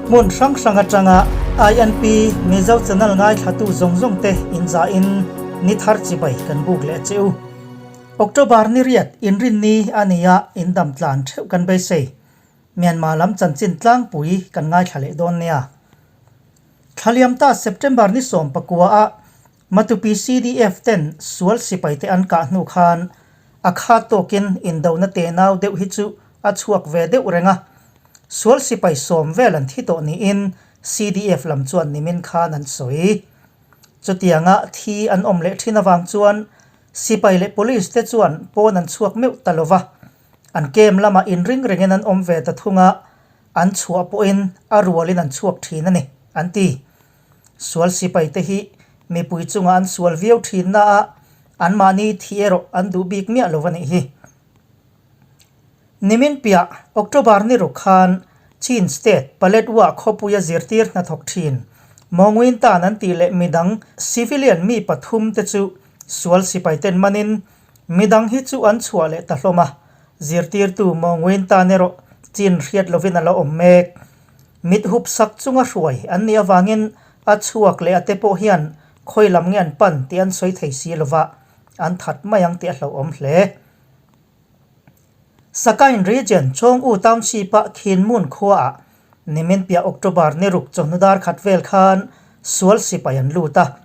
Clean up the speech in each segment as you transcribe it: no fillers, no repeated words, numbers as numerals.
Hmun hrang hrang atanga INP Mizo channel ngaithlatu zawng zawng te inzahin ni thar chibai kan buk leh che u. October ni riat inrinni a nia indam tlan theuh kan beisei. Myanmar lam chanchin tlangpui kan ngaithla leh dawn nia. Thlaliam ta September ni 19 a Matupi CDF ten sual sipai te an kah hnu khan a khat tawkin indona tenau deuh hi chu a chhuak ve deuh reng a. Sual sipai sawm vel an thi tawh niin CDF lam chuan nimin khan an sawi. Chutianga thi an awm leh thin avang chuan sipai leh police te chuan pawn an chhuak meuh ta lova. An camp lamah inring rengin an awm ve ta thung a, an chhuah pawhin a rualin an chhuak thin a ni, an ti. Sual sipai te hi mipui chunga an sual viau thin na a, anmahni thi erawh an duh bik miah lo a nih hi. Nimin piah October ni ruk khan Chin State Paletwa khawpuia zirtir hnathawk thin Mawngwin tan an tih leh midang civilian mi pathum te chu sual sipai ten manin midang hi chu an chhuah leh ta hlawm a, zirtirtu Mawngwin tan erawh chin hriat lovin a la awm mek. Mit hup sak chunga hruai an nih avangin a chhuak leh a te pawh hian khawi lam nge an pan tih an sawi thei si lova, an that mai ang tih a hlauhawm hle. Sakain Region, Chawng-U Township-a Khinmun khuaah nimin piah October ni ruk chawhnu dar khat vel khan sual sipai an lut a,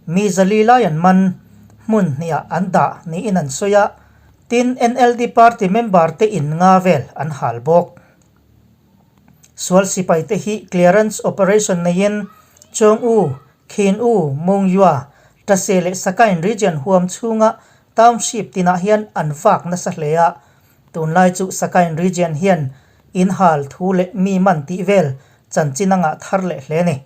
mi zali lai an man, hmun hniah an dah niin an sawi a, tin NLD party member te in nga vel an hal bawk. Sual sipai te hi clearance operation neiin Chawng-U, Khin-U, Mung-Yua, Tase leh Sakain region huam chhunga township tinah hian an vak nasa hle a. Tunlai chu Sakain region hian in hal thu leh mi man tih vel chanchin a ngah thar leh hle a ni.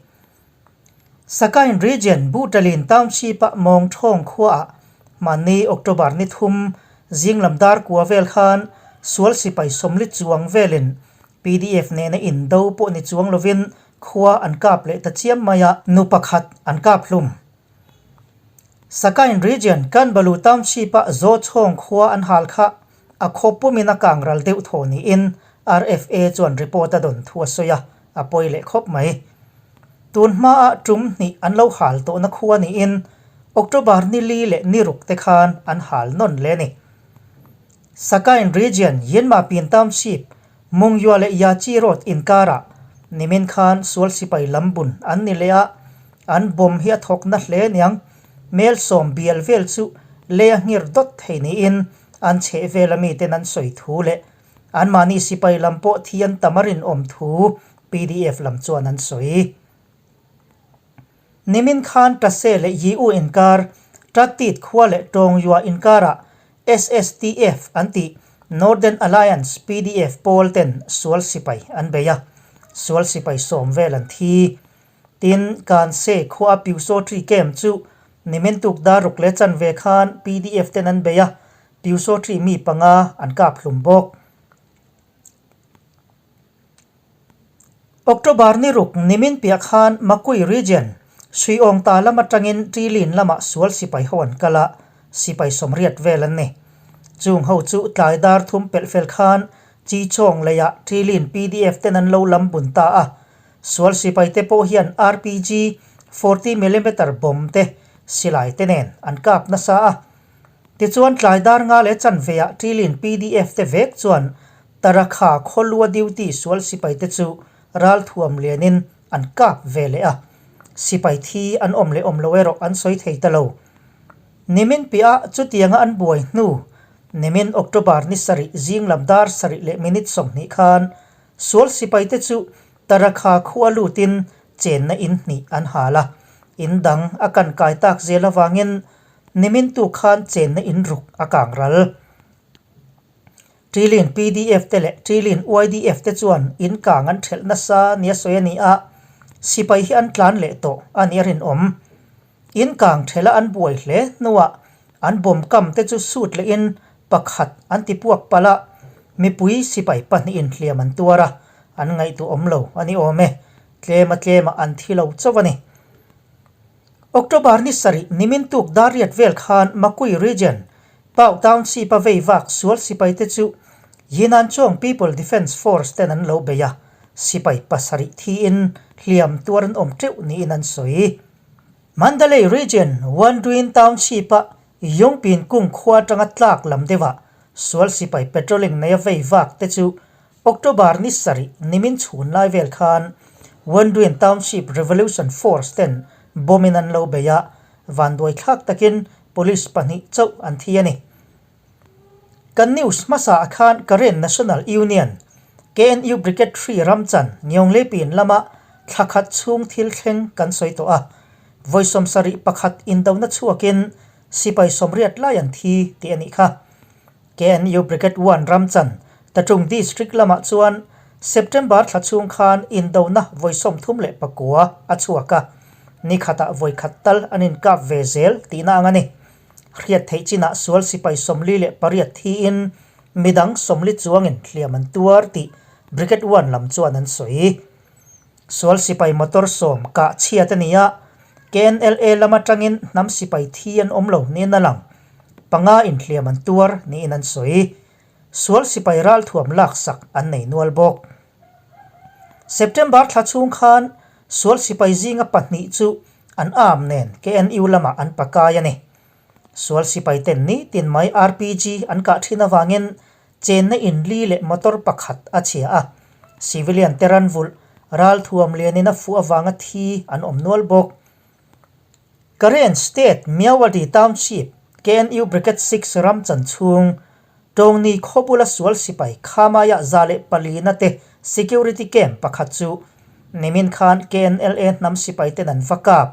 Sakain region Butalin township-a Mawng Thawng khuaah hmanni October ni thum zinglam dar kua vel khan sual sipai sawmli chuang velin PDF nena indo pawh ni chuang lovin khua an kap leh ta chiam mai a, nu pakhat an kap hlum. Sakain region Kanbalu township-a Zawchhawng khua an hal kha a khaw pumin a kang ral deuh thaw niin RFA chuan report a dawn thu a sawi a, a pawi leh khawp mai. Tun hmaah tum hnih an lo hal tawhna khua niin October ni li leh ni ruk te khan an hal nawn hle a ni. Sakain Region Yinmapin Township, Mungyua leh Yachi Road inkarah nimin khan sual sipai lam bun an ni leh a, an bomb hi a thawk na hle aniang. Mel sawm bial vel chu lei a nghir dawt thei niin an chheh vel ami ten an sawi thu leh anmahni sipai lam pawh thi an tam a rinawm thu PDF lam chuan an sawi. Nimin khan Tase leh Yiu inkar, Tatit khua leh Tawngyua inkarah SSTF an tih Northern Alliance PDF pawl ten sual sipai an bei a, sual sipai sawm vel an thi. Tin, Kanse khua a Pyusawṭi camp chu nimin tuk dar ruk leh chanve khan PDF ten an bei a, Pyusawṭi mi panga an kap hlum bawk. October ni ruk nimin piah khan Makui Region, Suiawngta lam atangin Ṭilin lamah sual sipai ho an kal a, sipai sawmriat vel an ni. Chung ho chu tlai dar thum pelh fel khan Chichawng leiah Ṭilin PDF ten an lo lam bun ta a. Sual sipai te pawh hian RPG 40 millimeter bomb te silai te nen an kap nasa a. Tichuan tlai dar nga leh chanveah Ṭilin PDF te vek chuan Tarakha khawlua duty sual sipai te chu ralthuam lianin an kap ve leh a, sipai thi an awm leh awm lo erawh an sawi thei ta lo. Nimin piah chutianga an buai hnu, nimin October ni sarih zing lam dar sarih leh minute 20 khan sual sipai te chu Tarakha khua lutin chenna in hnih an hal a, in dang a kan kai tak zel avangin nimin tu khan chenna in ruk a kang ral. Ṭilin PDF te leh Ṭilin YDF te chuan in kang an ṭhelh nasa nia sawi a ni a, sipai hi an tlan leh tawh a nih a rinawm. In kang ṭhelh a an buai hle hnuah an bomb kam te chu sut lehin pakhat an ti puak palh a, mipui sipai pahnihin hliam an tuar a, an ngaihtuahawm lo a ni awm e, tlema tlemah an thi lo chauh a ni. October ni sarih nimin tuk dariat vel khan Makui Region, Pau Township a vei vak sual sipai te chu Yinanchawng People Defence Force ten an lo bei a, sipai pasarih thiin hliam tuar an awm teuh niin an sawi. Mandalay Region, Wanduin Township-a Yongpin kung khua atanga tlak lam deuhah sual sipai patrolling neia vei vak te chu October ni sarih nimin chhun lai vel khan Wanduin Township Revolution Force ten bomb in an lo bei a, vanduai thlak takin police pahnih chauh an thi a ni. Kan news hmasa ah khan Karen National Union, KNU Brigade Three Ramchan Ngiawngle pin lama thla khat chhung thil thleng kan sawi tawh a. Vawi sawmsarih pakhat indona chhuakin sipai sawmriat lai an thi tih a nih kha. KNU Brigade One Ramchan, Tachung District lamah chuan September thla chhung khan indona vawi 39 a chhuak a, ni khatah vawi khat tal an inkap ve zel tihna ang a ni. Hriat theih chinah sual sipai 48 thiin midang 40 chuangin hliam an tuar tih Brigade One lam chuan an sawi. Sual sipai motor sawm kah chhiat a ni a, KNLA lam atangin hnam sipai thi an awm lo niin a lang. Panga in hliam an tuar niin an sawi. Sual sipai ralthuam laksak an nei nual bawk. September thla chhung khan sual sipai zinga pahnih chu An arm nen KNU lamah an pakai a ni. Sual sipai ten nitin mai RPG an kah thin avangin chenna in li leh motor pakhat a chhia a. Civilian te ran vulh ralthuam lianin a fuh avanga thi an awm nual bawk. Karen State Myawaddy Township KNU Brigade Six ram chan chhung Tawngni khaw bula sual sipai Khamaiah 104 na te security camp pakhat chu nimin khan KNLA hnam sipai ten an va kap.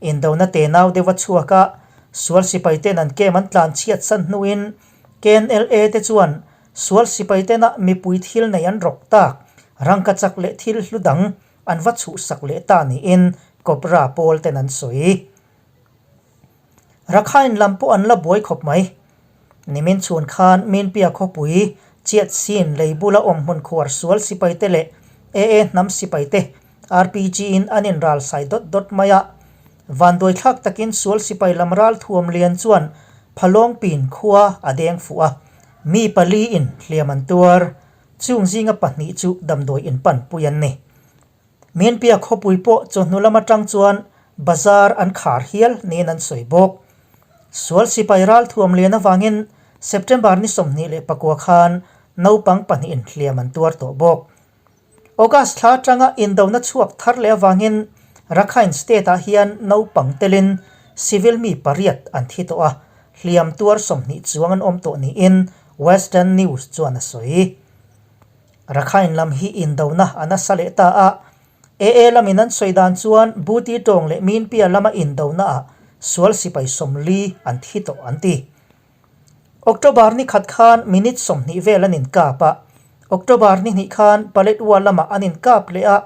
Indona tenau deuh a chhuak a, sual sipai ten an camp an tlan chhiat san hnuin KNLA te chuan sual sipai tena mipui thil nei an rawk tak, rangkachak leh thil hlu dang an va chhuhsak leh ta niin Cobra pawl ten an sawi. Rakhine lam pawh an la buai khawp mai. Nimin chhun khan Minpia khawpui Chiat Sin lei bula awm hmun khuar sual sipai te leh AA hnam sipai te RPG in an inral sai dawt dawt mai a. Vanduai thlak takin sual sipai lam ral thuam lian chuan Phalawng pin khua a deng fuh a. Mi pali in hliam an tuar. Chung zinga pahnih chu damdawi in panpui an ni. Minpia khawpui pawh chawhnu lam atang chuan bazar an khar hial niin an sawi bawk. Sual sipai ral thuam lian avangin September ni 29 khan naupang pahnihin hliam an tuar tawh bawk. August thla atanga indona chhuak thar leh avangin Rakhine State ah hian naupang telin civil mi pariat an thi tawh a, hliam tuar 20 chuang an awm tawh niin Western News chuan a sawi. Rakhine lam hi indona a nasa leh ta a, AA lamin an sawi dan chuan Buti tawng leh Minpia lama indona ah sual sipai 40 an thi tawh an ti. October ni khat khan minute 20 vel an inkap a, October ni hnih khan Paletwa lamah an inkap leh a,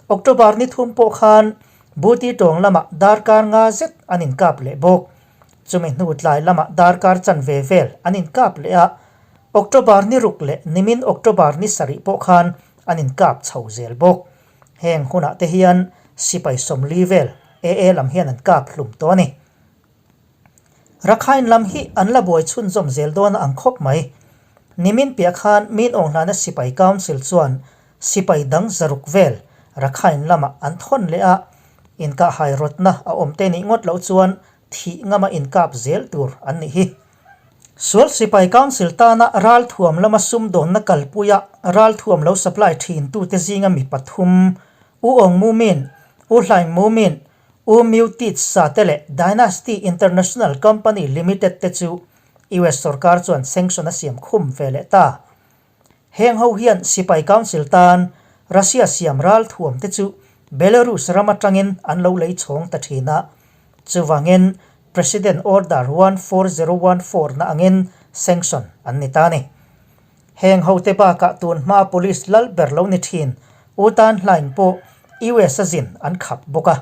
October ni thum pawh khan Buti tawng lamah darkar nga zet an inkap leh bawk. Chumi hnu tlai lamah darkar chanve vel an inkap leh a, October ni ruk leh nimin October ni sarih pawh khan an inkap chho zel bawk. Heng hunah te hian sipai 40 vel AA lam hian an kap hlum tawh a ni. Rakhine lam hi an la buai chhunzawm zel dawn a ang khawp mai. Nimin piah khan Min Aung Hlana Sipai Council chuan sipai dang zaruk vel Rakhine lamah an thawn leh a, inkahhai rawtna a awm te nih ngawt loh chuan thih ngama inkap zel tur an nih hi. Sual Sipai Council tana ralthuam lama sumdawnna kalpuia ralthuam lo supply thintute zinga mi pathum, U Aung Mu Min, U Hlaing Mu Min, U Myu Tit Sa te leh Dynasty International Company Limited te chu US sorkar chuan sanction a siam khum ve leh ta. Heng ho hian Sipai Council tan Russia siam ralthuam te chu Belarus ram atangin an lo lei chhawng ta thin a. Chuvangin President Order 14014 na angin sanction an ni ta a ni. Heng hote bakah tun hma police lal ber lo ni thin U Tan Hlaing pawh US a zin an khap bawk a.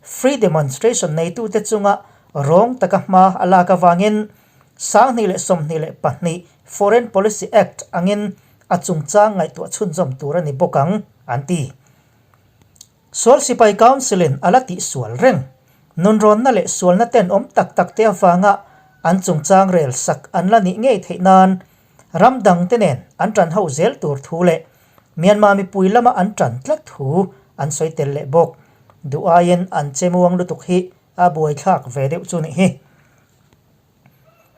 Free demonstration neitute chunga rawng taka hma a lak avangin 2022 Foreign Policy Act angin a chungchang ngaihtuah chhunzawm tur a ni bawk ang, an ti. Sual Sipai Council-in a la tihsual reng. Nunrawnna leh sualna tenawm tak tak te avanga an chungchang rel sak an la nih ngei theih nan ram dangte nen an tan ho zel tur thu leh Myanmar mipui lama an tan tlat thu an sawi tel leh bawk. Duh aiin an che muang lutuk hi a buaithlak ve deuh chu nih hi.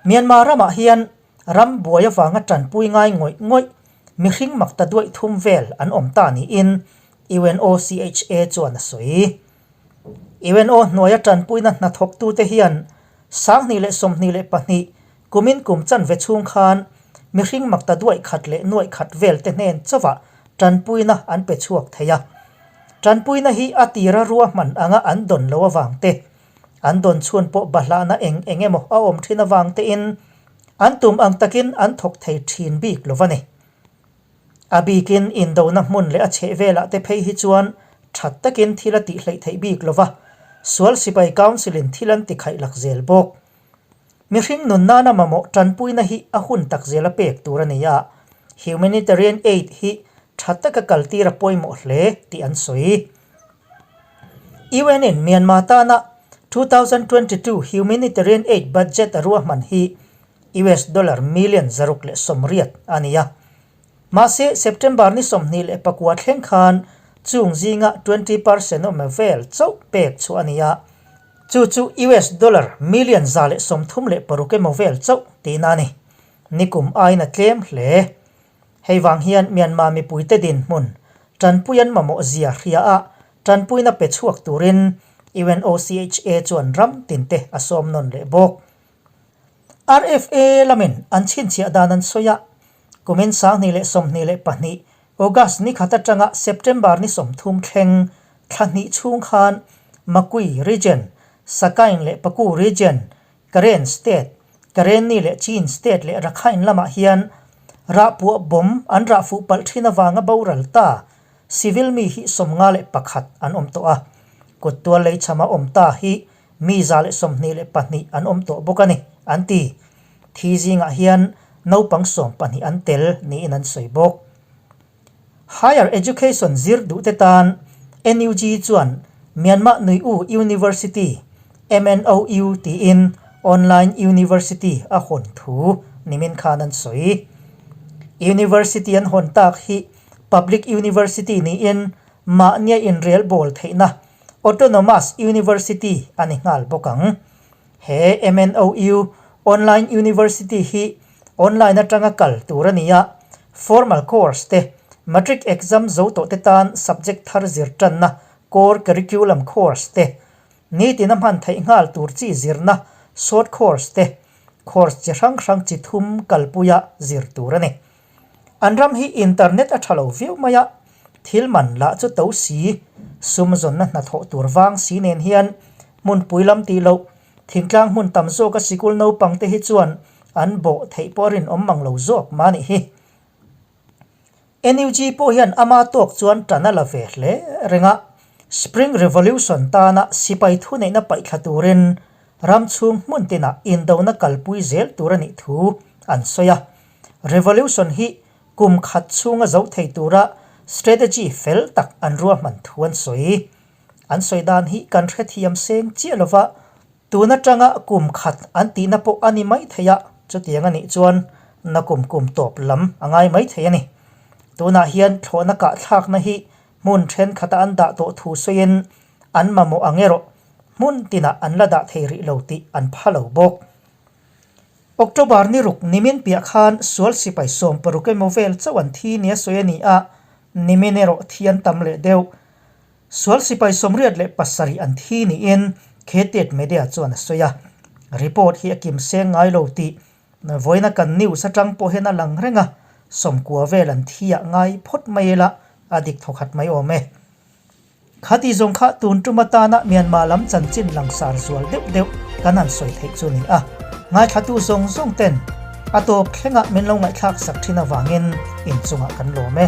Myanmar ramah hian ram buai avanga tanpui ngai ngawih ngawih mihring mak ta duaih thum vel an awm ta niin UNOCHA chuan a sawi. UNO hnuaia tanpuina hnathawktute hian 2022 kumin kum chanve chhung khan mihring mak ta duaih khat leh nuaih khat velte hnen chauhah tanpuina an pe chhuak thei a. Tanpuina hi a tira ruahman anga an dawn lo avang te, an dawn chhun pawh bahlahna eng eng emaw a awm thin avang tein an tum ang takin an thawk thei thin bik lo va ni. A bikin indona hmun leh a chheh velah te phei hi chuan that takin thil a tih hleih theih bik lo va, sual sipai council in thil an ti khaih lak zel bawk. Mihring nun nana mamawh tanpuina hi a hun tak zela pek tur a ni a, humanitarian aid hi tha taka kaltir a pawimawh hle tih an sawi. UN in Myanmar tana 2022 humanitarian aid budget a ruahman hi US dollar million 680 a ni a. Mahse, September ni 29 thleng khan chung zinga 20 percent awm vel chauh pek chhuah a ni a. Chu chu US dollar million 136 emaw vel chauh tihna a ni. Nikum aiin a tlem hle. Hei vang hian Myanmar mipuite dinhmun tanpui an mamawh zia hria a, tanpuina pe chhuak turin UNOCHA chuan ram tinte a sawm nawn leh bawk. RFA lamin an chhinchhiah dan an sawi a, kumin 2022 August ni khat atanga September ni 30 thleng thla hnih chhung khan Makui Region, Sakaing leh Paku Region, Karen State, Karenni leh Chin State leh Rakhine lamah hian rahpuah bomb an rah fuh palh thin avanga boral ta civil mi hi 51 an awm tawh a, kuttual leichhama awm ta hi Mi 122 an awm tawh bawk a ni, an ti. Thi zingah hian naupang 12 an tel niin an sawi bawk. Higher Education zir duhte tan NUG chuan Myanmar Nui-U University, MNOU, tiin online university a hawn thu nimin khan an sawi. University an hawn tak hi public university niin mahnia inrelbawl theihna Autonomous University a ni nghal bawk ang. He MNOU Online University hi online atanga kal tur a ni a, formal course te, matric exam zo tawh te tan subject thar zir tanna core curriculum course te, nitin a hman theih nghal tur chi zirna short course te, course chi hrang hrang chi thum kalpuia zir tur a ni. An ram hi internet a tha lo viau mai a, thil man lah chu to si, sum zawnna hnathawh tur vang si nen hian hmunpui lam tih loh, thingtlang hmun tam zawka sikul naupang te hi chuan an bawh theih pawh a rinawm mang lo zawk mah nih hi. NUG pawh hian ama tawk chuan tan a la ve hle reng a, Spring Revolution tana sipai thuneihna paihthla turin ram chhung hmun tinah indona kalpui zel tur a nih thu an sawi a. Revolution hi kum khat chhunga zo thei tura strategy fel tak an ruahman thu an sawi. An sawi dan hi kan hrethiam seng chiah lova, tun atanga kum khat an tihna pawh a ni mai thei a, chutiang a nih chuan na kum kum tawp lam a ngai mai thei a ni. Tunah hian thlawhna kahthlakna hi hmun thenkhatah an dah tawh thu sawiin an mamawh ang erawh hmun tinah an la dah thei rih lo tih an pha lo bawk. October ni ruk nimin piah khan sual sipai 16 emaw vel chauh an thi nia sawi a ni a, nimin erawh thi an tam leh deuh. Sual sipai 87 an thi niin Khetet Media chuan a sawi a. Report hi a kim seng ngai lo tih vawiina kan news atang pawh hian a lang reng a, 90 vel an thi ah ngai phawt mai ila a dik thawkhat mai awm e. Khati zawng kha tun tum atana Myanmar lam chanchin langsar zual deuh deuh kan han sawi theih chu ni a. Ngaithlatu zawng zawng ten a tawp thlengah min lo ngaihthlak sak thin avangin inchungah kan lawm e.